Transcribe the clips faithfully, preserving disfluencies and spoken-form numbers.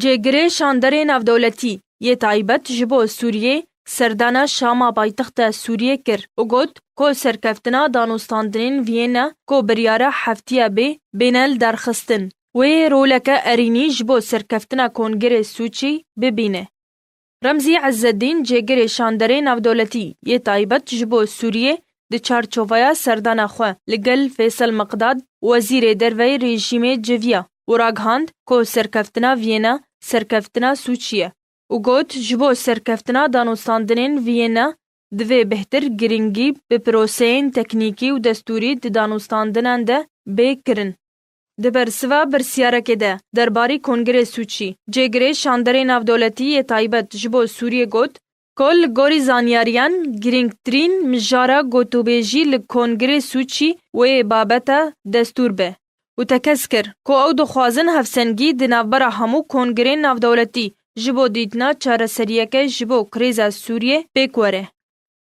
Cêgirê şanderê navdewletî yê taybet ji bo Sûriyê serdana Şama paytexta Sûriyê kir û got ku serkeftina danûstandinên Viyene ku biryara heftiya bê bêne lidarxistin, wê roleke erênî ji bo serkeftina Kongrê Sûçî bibîne. Remzî Ezzeddîn cêgirê şanderê navdewletî yê taybet ji bo Sûriyê di çarçoveya serdana xwe li gel Feysel Miqdad, wezîrê derveyê rejîmê civiya û ragihand ku serkeftina Viyene serkeftina Sûçî ye û got, ji bo serkeftina danûstandinên Viyene divê bêhtir girîngî bi proseyên teknîkî û destûrî di danûstandinan de bê kirin. Di bersiva pirsyarekê de derbarî Kongrê Sûçî, cêgirê şanderê navdewletî yê taybet ji bo Sûriyê got ku li gorî zanyariyan girîngtirîn mijara gotûbêjî li Kongrê Sûçî wê babeta destûr be û tekez kir ku ew dixwazin hevsengî di navbera hemû kongrên navdewletî ji bo dîtina çareseriyeke ji bo krîza Sûriyê pêk were.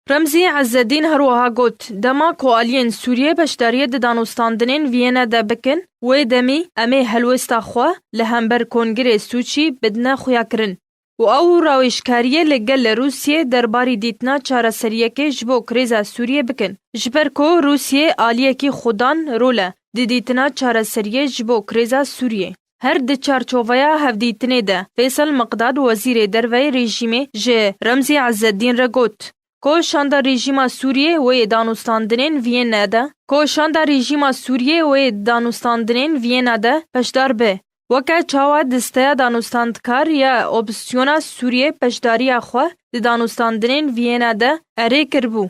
Remzî Ezzeddîn her wiha got, dema ku aliyên Sûriyê beşdariyê di danûstandinên Viyene de bikin, wê demî em ê helwesta xwe li hember Kongrê Sûçî bidine xuyakirin û ew rawêjkariyê li gel Rûsiyê derbarî dîtina çareseriyekê ji bo krîza Sûriyê bikin. Ji ber ku Rûsiyê aliyekî xudan rol e di dîtina çareseriyê ji bo krîza Sûriyê. Her di çarçoveya hevdîtinê de Feysel Miqdad, wezîrê derveyê rejîmê, ji Remzî Ezzeddîn re got, ku şanda rejîma Sûriyê wê danûstandinên Viyene de, ku şanda rejîma Sûriyê wê danûstandinên Viyene de beşdar be, weke çawa disteya danûstandkar ya opozîsyona Sûriyê beşdariya xwe di danûstandinên Viyene de erê kiribû.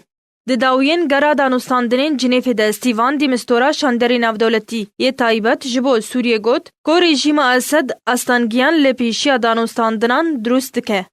Di dawiyên gera danûstandinên Cinêfê de Stîvan Dîmistora şanderê navdewletî yê taybet ji bo Sûriyê got, ku rejîma Esed astangiyan li pêşiya danûstandinan dirust dike.